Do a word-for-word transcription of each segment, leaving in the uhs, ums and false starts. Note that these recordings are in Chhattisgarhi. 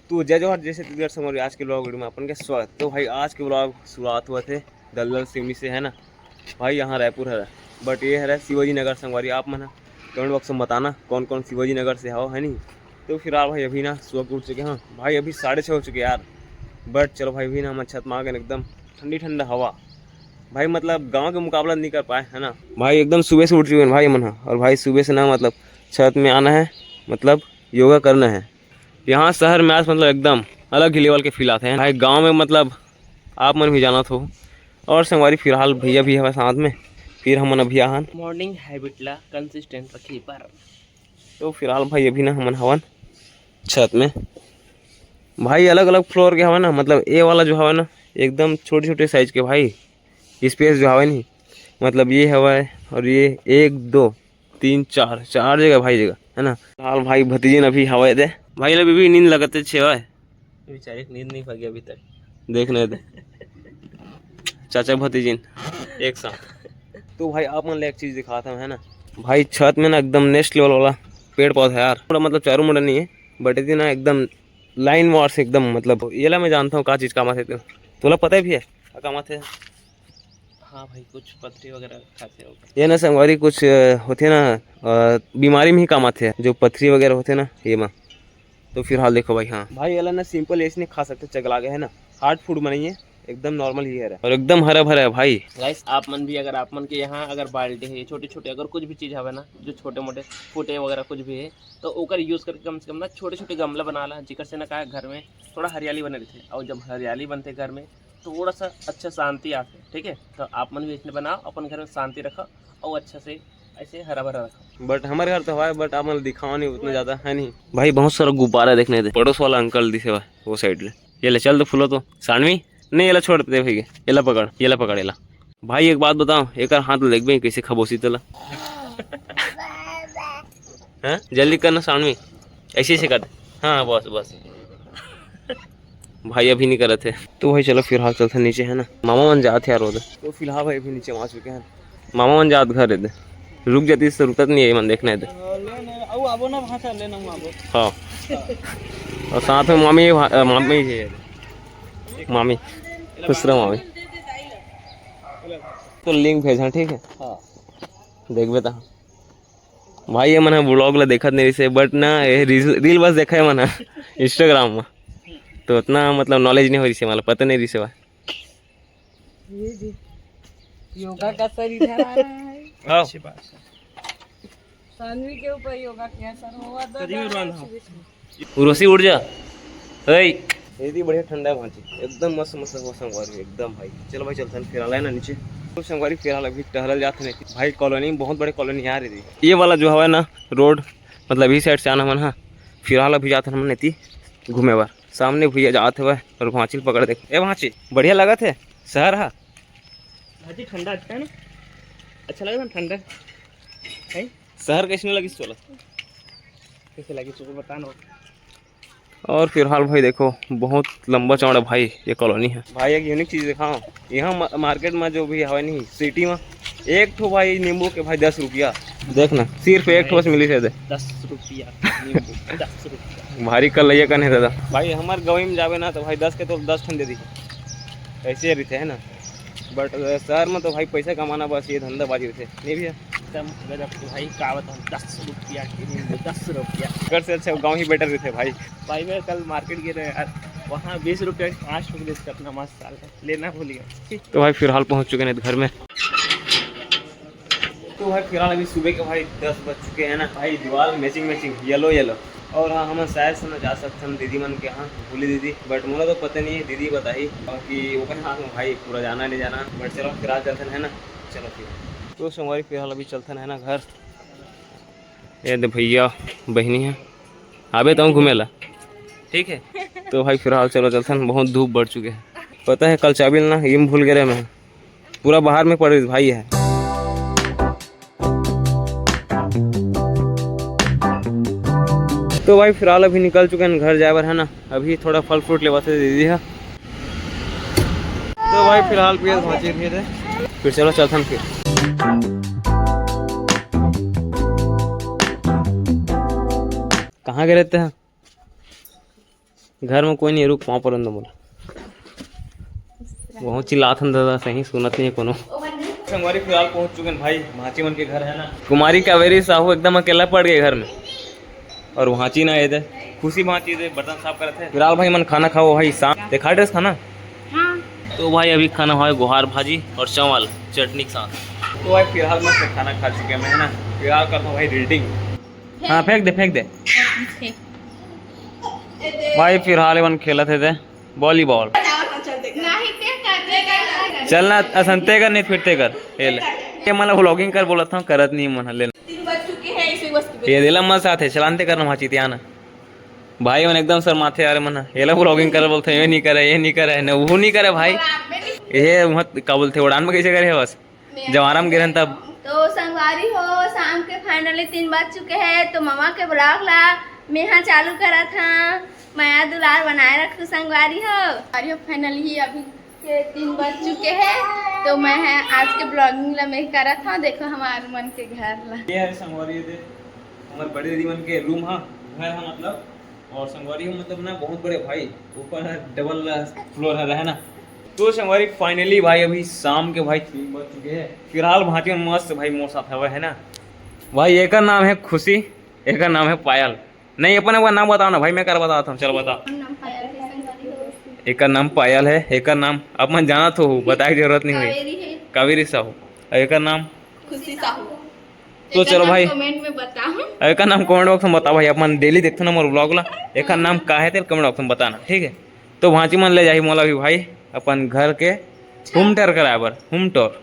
तो जय जोहार, जय छत्तीसगढ़ संगवारी, आज के vlog video में अपन के स्वागत। तो भाई, आज के vlog शुरुआत होवत हे दलदल सिवनी से, है ना भाई। यहाँ रायपुर हरे, but ये हरे शिवाजी नगर संगवारी। आप मन ह comment box में बताना कौन कौन शिवाजी नगर से हव, है नी। तो फिलहाल भाई अभी ना सुबह के उठ चुके हैं भाई, अभी साढ़े छः हो चुके यार। But चलो भाई, अभी ना हम छत में आ गए, एकदम ठंडी ठंडा हवा भाई, मतलब गाँव के मुकाबला नहीं कर पाए, है ना भाई। एकदम सुबह से उठ चुके हैं भाई मन ह, और भाई सुबह से ना मतलब छत में आना है, मतलब योगा करना है। यहाँ शहर में आज मतलब एकदम अलग ही level के feel आते हैं भाई। गाँव में मतलब आप मन भी जानत हो। और संगवारी फिलहाल भैया भी हवे साथ में, फिर हमन अभी आहन। Morning habit ला consistent रखे बर। तो फिलहाल भाई अभी ना हमन हवन छत में भाई, अलग अलग floor के हवे ना, मतलब ये वाला जो हवे ना एकदम छोटे छोटे size के भाई, space जो हवे नहीं, मतलब ये हवे और ये एक दो तीन चार, चार जगह भाई जगह, है ना। फिलहाल भाई भतीजिन अभी हवे दे भाई, ले भी नींद लगत हे छे भाई। बेचारे के नींद नहीं भागी अभी तक। देख नहीं दे चाचा भतीजिन एक साथ। तो भाई आप मन ले एक चीज दिखाता हूँ, है ना भाई, छत में ना एकदम next level वाला पेड़ पौधा है यार। थोड़ा मतलब चारों मुड़ा नहीं है, but इतना एकदम line वार से एकदम, मतलब येला मैं जानता हूँ का चीज काम आथे। तो तोला पता है भैया का काम आथे? हाँ भाई, कुछ पथरी वगैरह खाते हो? ये ना संगवारी कुछ अ, होथे ना, अ, बीमारी में ही काम आथे जो पथरी वगैरह होथे ना ये मा। तो फिलहाल देखो भाई, हाँ भाई, एला ना simple ऐसे नहीं खा सकते, चगला गए है ना, hard food बनाइए, एकदम normal ही है और एकदम हरा भरा है भाई। गाइस, आप मन भी, अगर आप मन के यहाँ अगर बाल्टी है, छोटे छोटे अगर कुछ भी चीज हवे ना, जो छोटे मोटे फूटे वगैरह कुछ भी है, तो ओकर use करके कम से कम ना छोटे छोटे गमला बना ला, जेकर से ना का घर में थोड़ा हरियाली बने रहते। और जब हरियाली बनते घर में, थोड़ा सा अच्छा शांति आथे, ठीक है। तो आप मन भी इसने बनाओ, अपन घर में शांति रखो और अच्छा से ऐसे हरा भरा रखो। But हमारे घर तो हवा है, but आप मन दिखाओ नहीं उतना ज्यादा, है नहीं भाई। बहुत सारा गुब्बारा देखने दे, पड़ोस वाला अंकल दिसे हुआ वो side ले। ये ले चल तो फूलो तो सानवी, नहीं, ये ला छोड़ दे भाई, ये ला पकड़, ये ला पकड़, ये ला। भाई एक बात बताओ, एक हाथ ले देखबे कैसे खबोसी तला। हाँ, जल्दी करना सानवी, ऐसे ऐसे कर दे। हाँ, बस बस। भाई अभी नहीं करत है। तो भाई चलो फिलहाल चलते नीचे, है ना, मामा मन जात है यार उधर। तो फिलहाल भाई अभी नीचे आ चुके हैं, मामा मन जात घर है। रुक जाती तो रुकत नहीं है मन, देखना है तो। अउ आबो ना भाषा लेना हूँ आबो। हाँ, और साथ में मामी भा- अ, मामी है, मामी, खुश रहो मामी। तो link भेजा, ठीक है। हाँ। देखबे ता भाई, ये मन ह vlog ला देखत नहीं रहिसे, but ना ये reel, reel बस देखा है मन ह Instagram में, तो उतना मतलब knowledge नहीं हो रही से, मतलब पता नहीं रही से भाई। ये जी, योगा का सर इधर आ रहा है। हाँ। अच्छी बात है। सानवी के ऊपर योगा किया सर, वो वाला सर, ये दर्द वाला है। उर्वशी उठ जा। ओए। ये दी बढ़िया ठंडा है भांची, एकदम मस्त मस्त हो संगवारी, एकदम भाई। चलो भाई चलते हैं फिर आला है ना नीचे। तो संगवारी फिर आला अभी टहलल जात है भाई, कॉलोनी बहुत बड़े कॉलोनी आ रही थी। ये वाला जो हवा ना रोड, मतलब इस साइड से आना मन हा। फिलहाल अभी जात हन मन एती घूमे बर। सामने भैया जात हवय और भांची ल पकड़ देख। ए भांची, बढ़िया लगत है शहर हा? भाजी ठंडा अच्छा है ना, अच्छा लगा ना ठंडा है। शहर कैसे लगिस तोला? कैसे लगिस तोला बता ना। और फिलहाल भाई देखो, बहुत लंबा चौड़ा भाई ये कॉलोनी है। भाई एक यूनिक चीज दिखाओ, यहाँ म-, मार्केट में जो भी हवा नहीं, सिटी में एक ठो भाई नींबू के भाई दस रुपया। देख ना, सिर्फ एक ठो बस मिली थे दे। दस रुपया नींबू, दस रुपया। भारी कल ये कने दादा। भाई हमार गवई में जावे ना तो भाई दस के तो दस ठन दे दी, ऐसे रहते है ना। But शहर में तो भाई पैसा कमाना बस ये धंधाबाजी रहते, नहीं भैया? एकदम गजब के भाई, का बताऊँ, दस रुपया के नींबू, दस रुपया। घर से अच्छा गाँव ही better रहते भाई। भाई मैं कल मार्केट गए रहे यार, वहाँ बीस रुपया के पाँच ठो मिले थे, अपना मस्त साल का लेना भूल गया। तो भाई फिलहाल पहुँच चुके हैं घर में। तो भाई फिलहाल अभी सुबह के भाई दस बज चुके हैं ना भाई, दीवार matching matching yellow yellow। और हाँ, हम शायद से ना जा सकते हम दीदी मन के यहाँ, भूली दीदी, but मोला तो पता नहीं है, दीदी बताही कि ओकर हाथ में भाई पूरा जाना नहीं जाना। But चलो फिलहाल चलते हैं ना, चलो फिर। तो संगवारी फिलहाल अभी चलते हैं ना घर। ये दे भैया बहनी है, आबे तो घूमे ला, ठीक है। तो भाई फिलहाल चलो चलते हैं, बहुत धूप बढ़ चुके हैं। पता है कल चाबी ना ये भूल गए मैं, पूरा बाहर में पड़े भाई है। तो भाई फिलहाल अभी निकल चुके हैं घर जाए बर, है ना। अभी थोड़ा फल फ्रूट लेवा से दीदी है। तो भाई फिलहाल पियत भांची फिर है। फिर चलो चलथन फिर। कहाँ गए रहते हैं? घर में कोई नहीं, रुक, पाँव परन दो मोला। बहुत चिल्लात हन दादा, सही सुनत नहीं है कोनो। संगवारी, फिलहाल पहुंच चुके हैं भाई भांची मन के घर, है ना। कुमारी कावेरी साहू एकदम अकेला पड़ गए घर में। और भांची ना, ये दे, खुशी भांची दे, बर्तन साफ करत है। फिलहाल भाई मन खाना खाओ भाई, शाम देखा ड्रेस खाना। हाँ। तो भाई अभी खाना है गुहार भाजी और चावल चटनी के साथ। तो भाई फिलहाल मस्त खाना खा चुके हैं, है ना। फिलहाल करता हूँ भाई रीडिंग। हाँ, फेंक दे, फेंक दे। भाई फिलहाल एमन खेलत हे ते वॉलीबॉल। चल ना, असन ते कर, नहीं फिर ते कर। ये ले। ये मतलब व्लॉगिंग कर बोलत हूँ, करत नहीं मन ले। तीन बज चुके हैं, इसे बस ये दिला मत साथ है, चलानते करना वहाँ चितियाना। भाई मन एकदम शर्माथे यार मन, ये ला व्लॉगिंग कर बोलते, ये नहीं करे, ये नहीं करे, न वो नहीं करे भाई। ये वहाँ का बोलते, उड़ान में कैसे करे है बस। जब आराम गिरन तब। तो संगवारी हो, शाम के फाइनली तीन बज चुके हैं, तो ममा के ब्लॉग ला मेहा चालू करत हाँ। मया दुलार बनाए रखू संगवारी हो। संगवारी हो, फाइनली ही अभी के तीन बज चुके हैं, तो मैं है आज के ब्लॉगिंग ला मैं करत हाँ। देखो हमार मन के घर ला। ये है संगवारी, ये दे हमारे बड़े दीदी मन के रूम हा, घर हा मतलब। और संगवारी हो मतलब ना बहुत बड़े भाई, ऊपर है डबल फ्लोर है, है ना। तो संगवारी फाइनली भाई अभी शाम के भाई तीन बज चुके हैं। फिलहाल भांची मन मस्त भाई मोर साथ हवे, है ना। भाई एकर नाम है खुशी, एकर नाम है पायल। नहीं अपन अपन नाम बताओ ना भाई, मैं कर बताता हूँ, चलो बताओ। नाम पायल है संगवारी हो। एकर नाम पायल है, एकर नाम अपन जानत हो, बताए के जरूरत नहीं हुई। कावेरी है। कावेरी साहू। और एकर नाम खुशी साहू। तो चलो भाई। कमेंट में बताओ। अरे का नाम कमेंट बॉक्स में बताओ भाई, अपन डेली देखते ना मोर व्लॉग ला। एक नाम का है तेरे कमेंट बॉक्स में बताना, ठीक है। तो भांची मन ले जाही मोला भी भाई अपन घर के होम टूर कराए बर, होम टूर।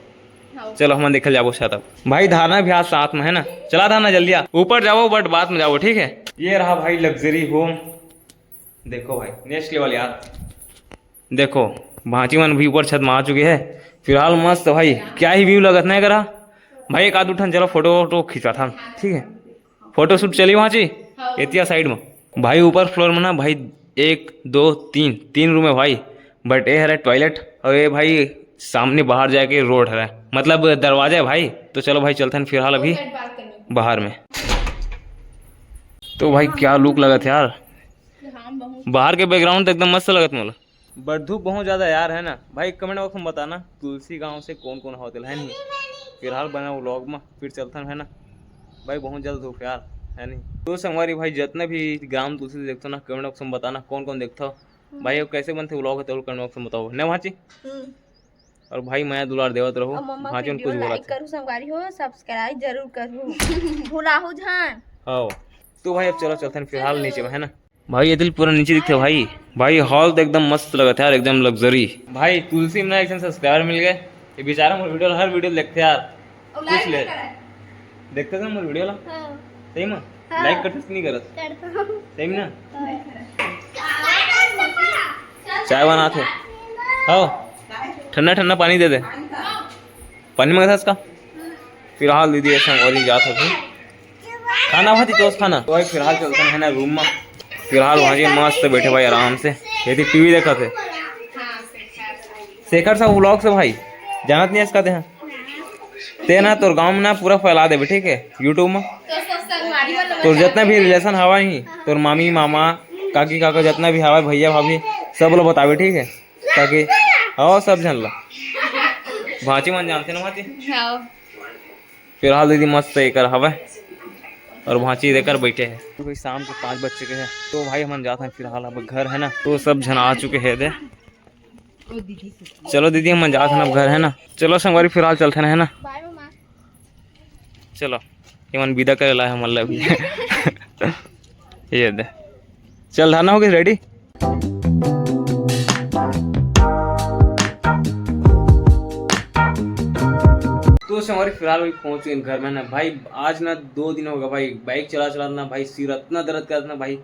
हाँ। चलो हम देखल जाबो छत अब। भाई धारना भी आज साथ में है ना, चला धारना जल्दी आ, ऊपर जाबो बट बाद में जाबो, ठीक है। ये रहा भाई लग्जरी होम, देखो भाई नेक्स्ट लेवल यार। देखो भांची मन भी ऊपर छत में आ चुके हैं। फिलहाल मस्त भाई, क्या ही व्यू लगत ना करा भाई। एक आध उठन चलो फोटो वोटो खिंचवाथन, ठीक है। फोटो शूट चली भांची एतिया साइड में। भाई ऊपर फ्लोर में ना भाई एक दो तीन, तीन रूम है भाई, बट ये हरे टॉयलेट और ये भाई सामने बाहर जाके रोड है, मतलब दरवाजा है भाई। तो चलो भाई चलथन फिलहाल अभी बाहर में। तो भाई क्या लुक लगत है यार, बाहर के बैकग्राउंड तो एकदम मस्त लगत मोला। बट धूप बहुत ज्यादा यार है ना भाई, कमेंट बॉक्स में बताना तुलसी गांव से कौन कौन होटल है नहीं। फिलहाल बना व्लॉग में फिर चलथन है ना भाई, बहुत ज्यादा धूप यार है नहीं। तो संगवारी भाई जितना भी ग्राम तुलसी देखते हो ना कमेंट बॉक्स में बताना कौन कौन देखते हो भाई, कैसे बनते व्लॉग है तो कमेंट बॉक्स में बताओ ना भांची। हम्म। और भाई मया दुलार देवत रहो। और मम्मा भांची मन वीडियो कुछ बोला लाइक करू संगवारी हो, सब्सक्राइब जरूर करू। भुलाहू झन। हाँ। तो भाई अब चलो चलथन फिलहाल नीचे में है ना। भाई ये दिल पूरा नीचे दिखते भाई। भाई हॉल तो एकदम मस्त लगत है यार, एकदम लग्जरी। भाई तुलसी में ना एक जन सब्सक्राइबर मिल गए। ये बेचारा मोर वीडियो हर वीडियो देखते यार। और पूछ लाइक ले। नहीं करे। देखते थे मोर वीडियो ला। हाँ। सही में? हाँ। लाइक करते कि नहीं करत? करता हूँ। सही में ना? हाँ। चाय बनाते। हाँ। ठंडा ठंडा पानी दे दे। पानी मंगा था इसका। फिलहाल दीदी ऐसा और ही जात होती। खाना भाती तो खाना। तो भाई फिलहाल चलते हैं ना रूम में। फिलहाल वहाँ जी मस्त बैठे भाई आराम से। ये थी टीवी देखा थे। शेखर साहू व्लॉग से भाई। जानत नहीं इसका देहा। ते ना तोर गांव में ना पूरा फैला देबे, ठीक है, YouTube में। तो जितना भी रिलेशन हवा ही, तोर मामी, मामा, काकी, काका, जितना भी हवा, भैया, भाभी, सब लोग बतावे, ठीक है, ताकि आओ सब झन ला। भांची मन जानते ना भांची। हाँ। फिलहाल दीदी मस्त एकर हवे और भांची देकर बैठे हैं। तो भाई शाम के पाँच बज चुके हैं, तो भाई हमन जात हैं फिलहाल अब घर, है ना। तो सब झन आ चुके हैं दे। चलो दीदी, हमन जात हन अब घर, है ना। चलो संगवारी, फिलहाल चलथन, है ना। बाय मम्मा। चलो, एमन विदा करे ला है हमन ला अभी। ये दे, चल धाना हो गई रेडी। तो संगवारी फिलहाल भी पहुंच गए घर में ना भाई। आज ना दो दिन हो गया भाई, बाइक चला चला ना भाई, सिर इतना दर्द करत ना भाई,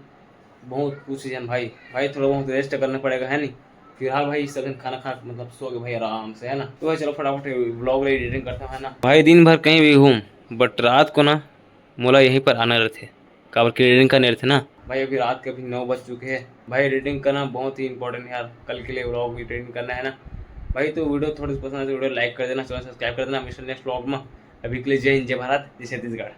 बहुत कुछ जन भाई। भाई थोड़ा बहुत रेस्ट करना पड़ेगा, है नहीं। फिलहाल भाई सगन खाना खा मतलब सो गए भाई आराम से, है ना। तो भाई चलो फटाफट व्लॉग एडिटिंग करता हूँ, है ना। भाई दिन भर कहीं भी घूम, बट रात को ना मोला यहीं पर आना रहते, काबर के एडिटिंग करने रहते ना। भाई अभी रात के अभी नौ बज चुके हैं भाई, एडिटिंग करना बहुत ही इंपॉर्टेंट है यार, कल के लिए व्लॉग एडिटिंग करना है ना। भाई तो वीडियो थोड़ा सा पसंद आए तो वीडियो लाइक कर देना, चैनल सब्सक्राइब कर देना, मिलते हैं नेक्स्ट व्लॉग में। अभी के लिए जय हिंद, जय भारत, जय छत्तीसगढ़।